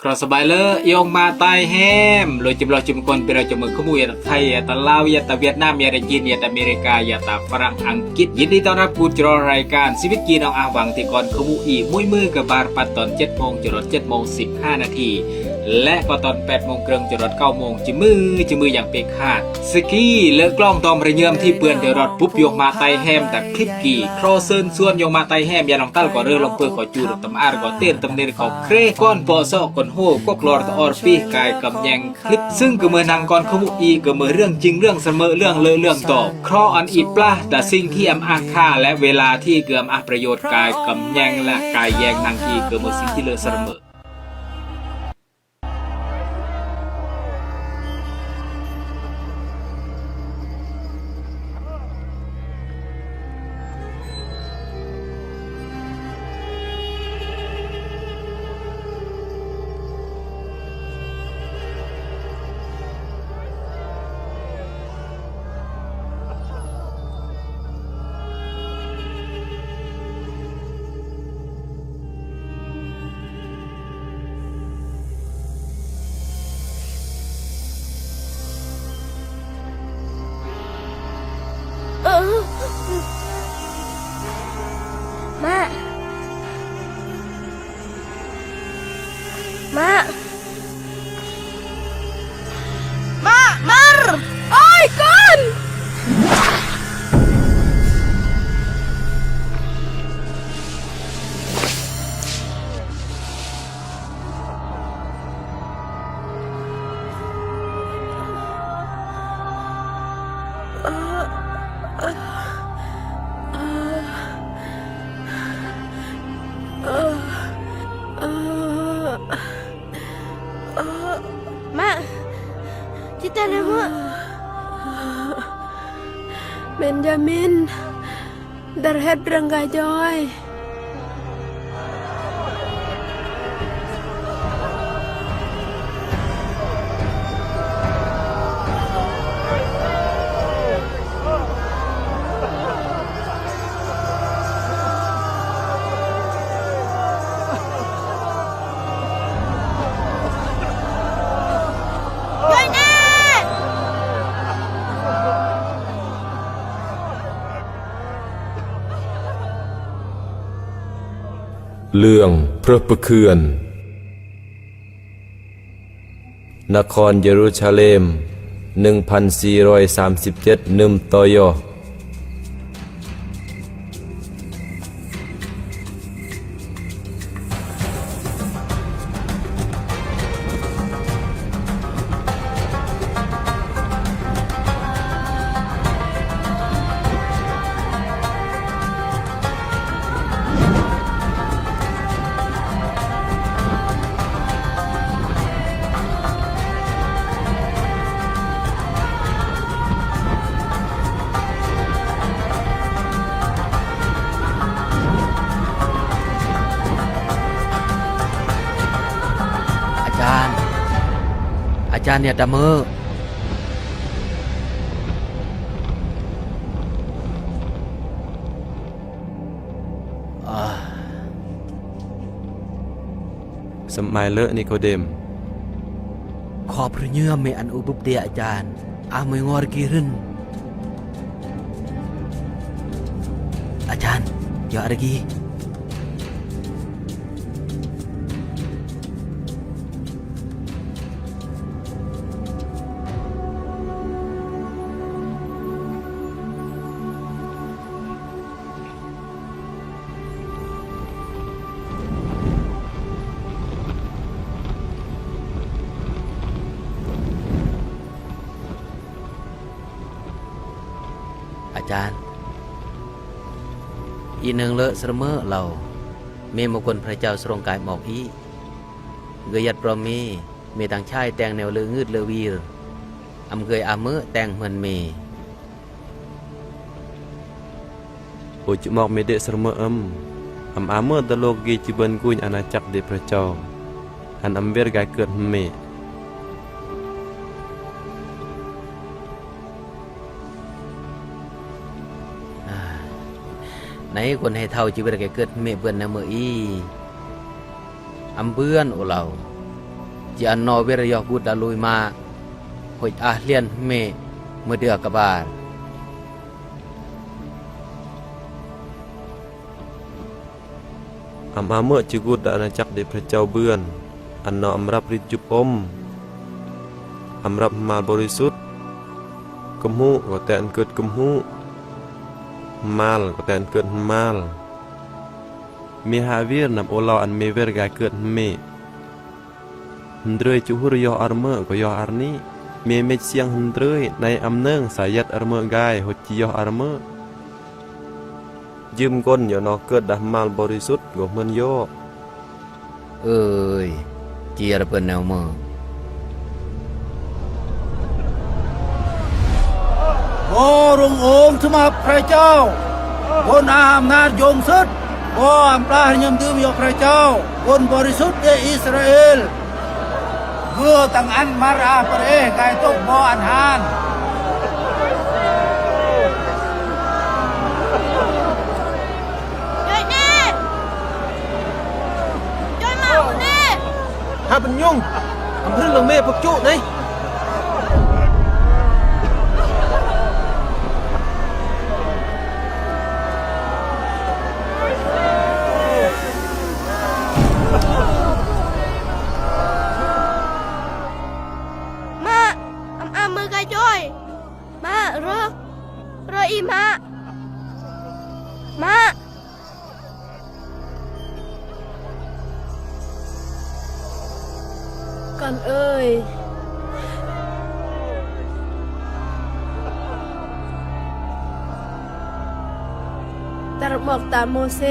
ຂອບສະບາຍເລີ ຢອງມາຕາຍແຮມ ໂລຍຈິມລອຍຈິມຄົນ ເປັນເຈົ້າເມືອງຂະມຸ ຢາຕາໄທ ຢາຕາລາວ ຢາຕາຫວຽດນາມ ຢາຕາຈີນ ຢາຕາອາເມລິກາ ຢາຕາຝຣັ່ງ ອັງກິດ ຍິນດີຕ້ອນຮັບສູ່ຈະລໍລາຍການຊີວິດກີນ້ອງອາຫວັງ ທີ່ກ່ອນຂະມຸອີກ ມຸ້ຍມືກະບາດປັດຕອນເຈັດໂມງ ຈະຮອດເຈັດໂມງສິບຫ້ານາທີ ແລະ ກໍຕອນແປດໂມງເຄິ່ງ ຈະຮອດເກົ້າໂມງ ຈິມມື ຈິມມືຢ່າງເປັກຂາດ ສະກີເລີກກລ້ອງຕອມເຣຍເຍີມທີ່ເປື້ອນເດຣອດປຸບ ຢອງມາຕາຍແຮມ ຕາຄລິບກີ ຂໍເຊີນຊວນຢອງມາຕາຍແຮມ ຢ່າລອງຕັນກໍເຣີລອງເປີຂອຈູດຕຳອາດກໍເຕນຕຳເນນກໍເຄຣ ກ່ອນເປາະເຊາະກ່ອນໂຮ ກໍກລອດຕະອອດປີກາຍກຳແຍງຄລິບ ຊຶ່ງກໍເມື່ອນັງກ່ອນຂະມຸອີກ ກໍເມື່ອເລື່ອງຈິງເລື່ອງສະເໝີ ເລື່ອງເລີເລື່ອງຕໍ່ ເຄຣາະອັນອີປາ ຕາສິ່ງທີ່ອຳອາຄາ ແລະ ເວລາທີ່ເກືອມອາປະໂຫຍດ ກາຍກຳແຍງ ແລະ ກາຍແຍງນັງທີ່ກໍເມື່ອສິ່ງທີ່ເລີສະເໝີ. ມາ ມາ ມາ ມາ ໂອ້ຍ ກ່ອນ. ມາ ຈິຕານະເມີ ເບນຢາມິນ ດາເຮັດເລື່ອງກາຍຈ່ອຍ. ເລື່ອງພະປະເຄືອນ ນະຄອນເຢຣູຊາເລັມ ໜຶ່ງພັນສີ່ຮ້ອຍສາມສິບເຈັດ ໜຶ່ງ ຕໍ່ຢ. ອາຈານ ອາຈານ ຢ່າຕະເມີ. ສະໝາຍເລີ ນິໂຄເດມ. ຂອບພຣະເຍືອເມອັນອຸບຸບເດອາຈານ ອາເມງອຣກີຣຶນ ອາຈານ ຢອຣະກີ. ອາຈານ ອີໜຶ່ງເລີສະເມີເລົາ ເມມະກົນພຣະເຈົ້າສະຫຼົງກາຍມອກອີ ເກີຍຍັດປຣອມເມ ເມຕັງຊາຍແຕ່ງແນວເລີງືດເລີວີລ ອຳເກີຍອາເມີແຕ່ງເໝືອນເມ. ໂອຈະມອກເມເດະສະເມີອຳ ອຳອາເມີຕະໂລກີຈິເບິນກຸຍອານາຈັກເດພຣະເຈົ້າ ອັນອຳເວລກາຍເກີດເມ. ໃນຄົນໃຫ້ເຖົ້າຈິເວດກະເກີດເມເບືອນນະເມີອີ ອຳເບືອນໂອເລົາ Jia no wir yoh gut da lui ma, hoit ah lian me medea kabar. Am a me chi gut da ອານາຈັກ ເດ ພຣະເຈົ້າເບື່ອນ, ອັນນອມຮັບຣິດຈຸບອົມ, ອຳຮັບມາລບໍລິສຸດ, ກຳຫູກໍແຕ່ອັນເກີດກຳຫູ, ມາລກໍແຕ່ອັນເກີດມາລ. ເມຫາວິຣນຳໂອລາວອັນເມເວຣກາຍເກີດເມ. Hndrơi chuhur yoh armơ ko yoh arni. Mê mĕch siang hndrơi nai amnơng sayat armơ gai hoci yoh armơ. Jưm kon yoh no kơt dah mal borisut ko hmơn yoh. Ơi, chia ra pơn neo mơ. ໂອ້ ພຣະອົງ ສຳລັບພຣະເຈົ້າ, ຄົນອາມນາດຍົງສຸດ, ບໍ່ອຳປາຍາມດື່ມຢູ່ພຣະເຈົ້າ, ຄົນບໍລິສຸດເດອິດສະຣາເອລ, ເມື່ອຕັ້ງອັນມາຣາປະເອກາຍຕົກບໍ່ອັນຫານ. ຫາບັນຍົງ ອຳເພີເລື່ອງແມ່ພວກຈຸໃນ ມາ ອຳ ອຳ ມືກະຈ້ອຍ ມາ ເຣ ເຣອີ ມາ ມາ. ກອນເອີຍ ຕາມອກຕາມໂມເຊ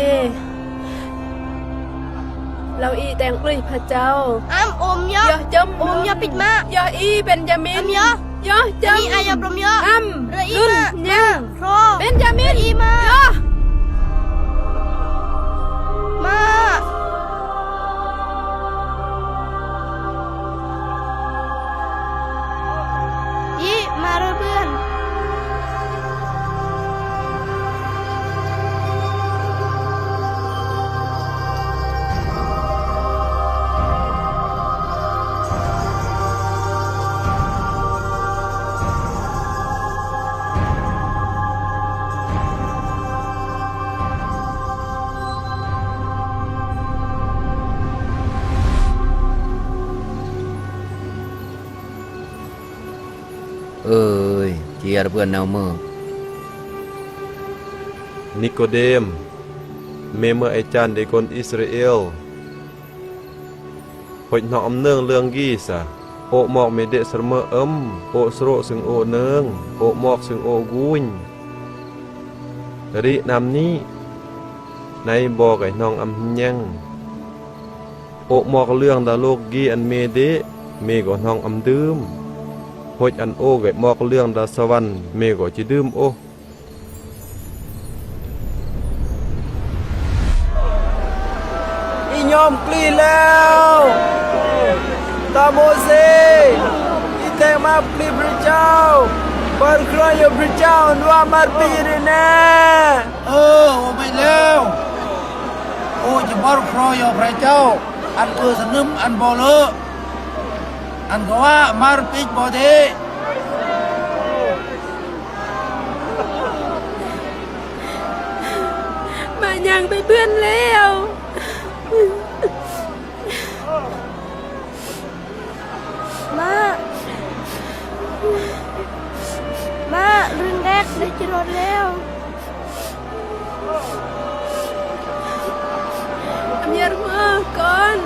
ລາວອີແຕງເອີຍພະເຈົ້າ ອຳ ອົມ ຍໍ ຢໍ້ ຈົມ ອົມ ຍໍ ປິດ ມາ ຢໍ້ ອີ ເບັນຢາມິນ ອຳ ຍໍ ຢໍ້ ຈົມ ອາຍອບ ລົມ ຍໍ ອຳ ເຣອີ ມາ ມາ ໂຄ ເບັນຢາມິນ ເຣອີ ມາ ຢໍ້ ມາ ອີ ມາ ເຣເບືອນ. ເອີຍ ຈຽຣະເບືອນແນວເມີ. ນິໂກເດມ, ເມເມີໄອຈານເດກອນອິດສະຣາເອລ. ໂອກນອກອຳເນີງເລື່ອງກີສາ, ໂອກມອກເມເດະສະເມີເອິມ, ໂອກສໂຣະຊຶງໂອກເນີງ, ໂອກມອກຊຶງໂອກກຸຍ, ຣິນາມນີ, ໃນບໍ່ໄກນອງອຳແຍງ. ໂອກມອກເລື່ອງດາໂລກກີອັນເມເດະ, ເມກໍນອງອຳດື່ມ. ໂອກອັນໂອໄກມອກເລື່ອງດາສະຫວັນ, ເມກໍຈະດື່ມໂອ. ອີຍອມກລີແລ້ວ ຕາໂມເຊ, ອີແຕງມາກລີພຣະເຈົ້າ, ບານຄຣອຍພຣະເຈົ້າ ນວາມາດປີເຣແນ. ເອີ ໂອໄປແລ້ວ, ໂອຈະບານຄຣອຍພຣະເຈົ້າ, ອັນເກີດສະໜຶມ ອັນບໍ່ເລີ, ອັນກະວ່າມາດປິດບໍ່ເດ. ມາຍ່າງໄປເພື່ອນແລ້ວ. ມາ ມາ ເລື່ອງແດກໄດ້ຈະລອດແລ້ວ. ອາມຽນເມືອກ່ອນ.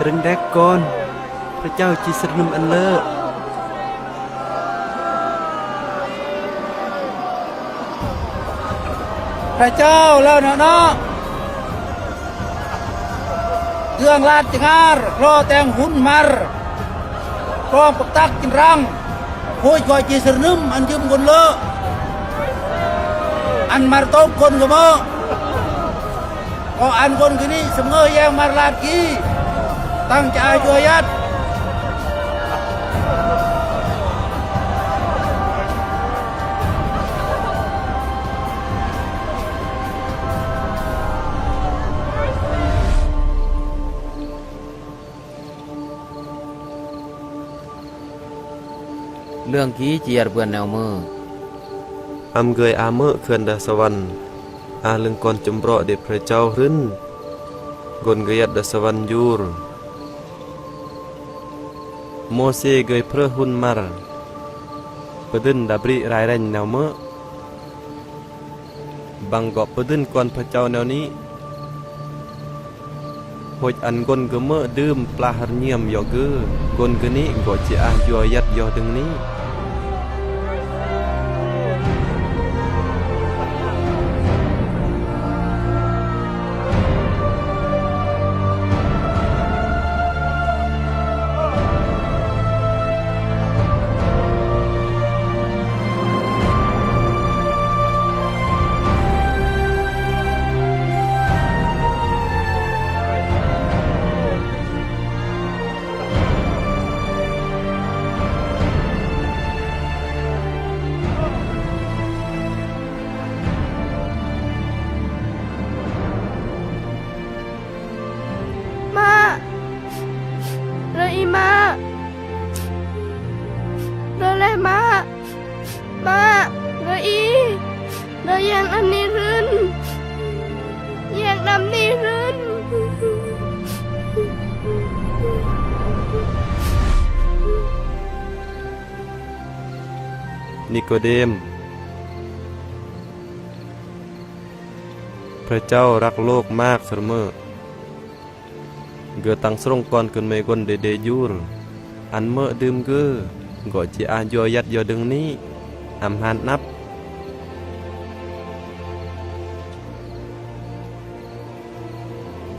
ເລື່ອງແດກກ່ອນ, ພຣະເຈົ້າຈິສະໜຶມອັນເລີ. ພຣະເຈົ້າລາວນະເນາະ. ເລື່ອງລາດຈະງາຣລໍແຕ່ງຮຸນມາຣ ກອງປະຕັກກິນຣັງ, ໂຄຍກອຍຈີສຣະໜຶມອັນຢືມກົນເລີ, ອັນມາຣຕົກກົນກະເມີ, ກໍອັນກົນກິນີສະເໝີແຍງມາຣລາດກີ, ຕັ້ງຈະອາຍຸອາຍັດ. Lương ký chi yar bươn nèo mơ. Ăm gơi a mơ̆ khưan đa sa wăn, a lưng kon chŭm brŏ đê Phră Chao hrưn, gôn gơi yăt đa sa wăn yur. Môsê gơi phrơh hun mar, pơdưn đa bri rai rĕnh nèo mơ̆. Băng gŏ pơdưn kon Phră Chao nèo ni. Hôch ăn gôn gơ̆ mơ̆ dưm plah rnhiêm yua gơ̆, gôn gơ̆ ni gŏ chi ah yua yăt yua dưng ni. Mă, rơ i mă, rơ leh mă, mă, rơ i, rơ yang năm ni hrưn, yang năm ni hrưn. Nikôđêm. Phră Chao răk lôk mạc sơr mơ̆. Gơ̆ tăng srông kon kơ̆n mơi gôn đê đê yur. Ăn mơ̆ dưm gơ̆, gŏ chi ah yua yăt yua dưng ni, ăm han năp.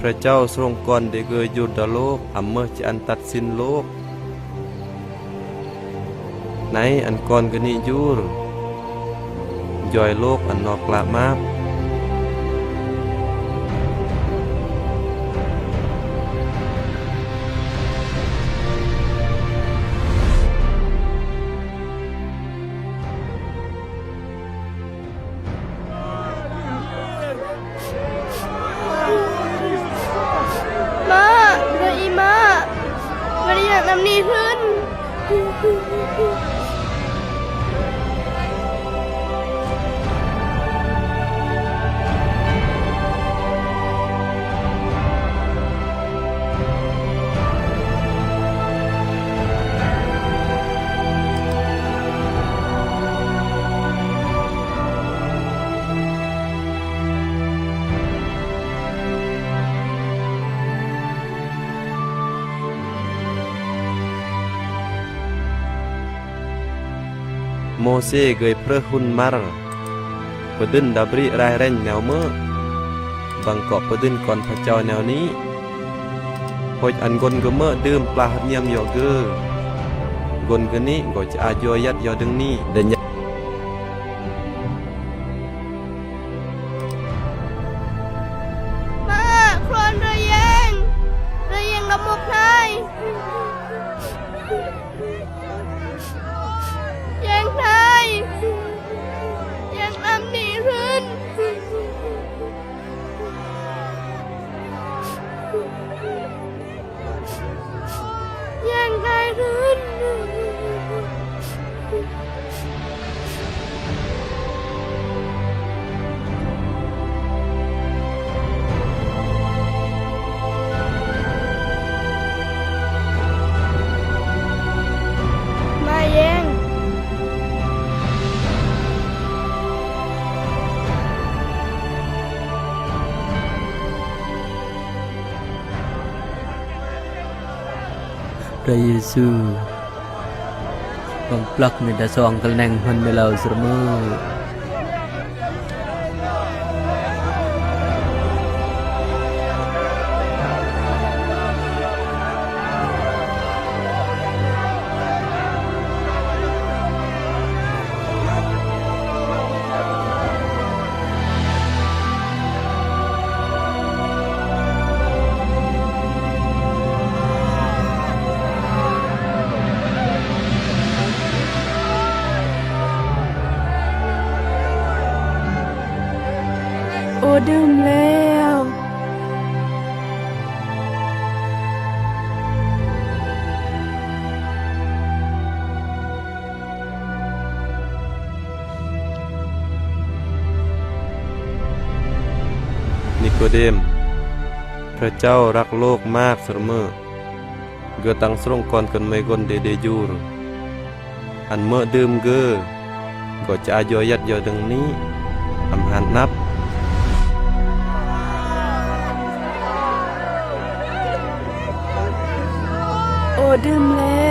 Phră Chao srông kon đê gơ̆ yur đa lôk, ăm mơ̆ chi ăn tăt sĭn lôk. Nai ăn kon gơ̆ ni yur, yoi lôk ăn nŏk klă map. Mă, rơ i mă, rơ yang năm ni hrưn. Môsê gơi phrơh hun mar, pơdưn đa bri rai rĕnh neo mơ̆, băng gŏ pơdưn kon Phră Chao neo ni. Hôch ăn gôn gơ̆ mơ̆ dưm plah rnhiêm yua gơ̆, gôn gơ̆ ni gŏ chi a yua yăt yua dơ̆ng ni. Đe nya Mă, khluôn rơ yang, rơ yang đa mŏk hnai. Yang hnai, yang năm ni hrưn. Yang gai hrưn. Mă yang. Phră Yêsu, băng plăk ni đa sŏng kơl neng hmưn mơi lơ sơr mơ̆. Ô, dưມແລ້ວ. ນິໂກເດມ, ພຣະເຈົ້າລັກໂລກມາກສຣເໝີ, ເກີດຕາງສຣງກອນເກີນເມກອນເດເດຢູຣ, ອັນເໝີດື່ມເກີ ກໍຈະອາຍົວຍັດຍົວດຶງນີ້ ອຳຫານນັບ. ໂອ ດື່ມແລ້